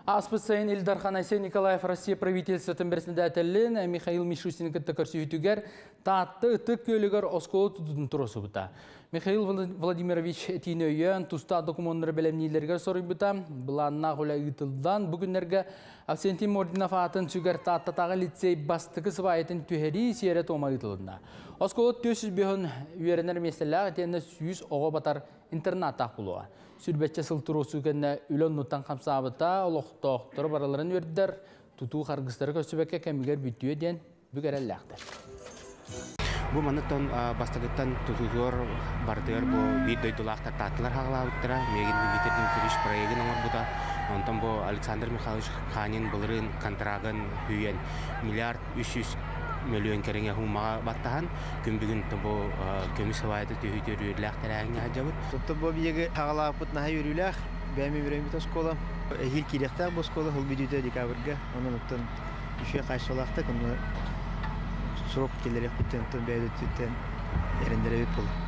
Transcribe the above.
Ааспыт сайын Ил Дархан Айсен Николаев Россия правительствотын председателин Михаил Мишустин кытта көрсүһүүтүгэр Таатта Ытык Күөлүгэр оскуола тутуутун туруорсубута. Михаил Владимирович этиини өйөөн, тустаах докумуоннары бэлэмнииллэригэр соруйбута. Былааннаах үлэ ыытыллан, бу күннэргэ Авсентий Мординов аатын сүгэр Тааттатааҕы лицей бастакы сыбаайатын түһэрии сиэрэ-туома ыытылынна. Оскуола 405 үөрэнэр миэстэлээх итиэннэ 100 оҕо батар интернаттаах буолуоҕа. Сүрбэччэ сыл туруорсуу кэннэ үлэ оннуттан хамсаабыта, олохтоохтору барыларын үөрдэр, тутуу харгыстары көрсүбэккэ кэмигэр бүтүө диэн бүк эрэллээхтэр. Бу манныктан бастакыттан тутуутугар барытыгар бу биир дойдулаахтар таатталар хаалаабыттара. Миигин Дмитрий Дмитриевич проегын оҥорбута. Онтон бу Александр Михайлович Ханин былырыын контрагын үүйэн миллиард 300 мөлүйүөн кэриҥэ уумаҕа баттаһан, күн бүгүн бу көмүс сыбаайата түһүүтүгэр үөрүүлээх тэрээһиҥҥэ сылдьабыт. Тобто бу биһиги хаҕалааппыт наһаа үөрүүлээх, бэйэм үөрэммит оскуола. Эһиил киириэхтээх бу оскуола сыл бүтүүтэ декабрьга. Онон оттон үчүгэй хаачыстыбалаахтык, онно срок киллэриэхпиттэн, оттон бэйэбититтэн эрэннэрэбит буолла.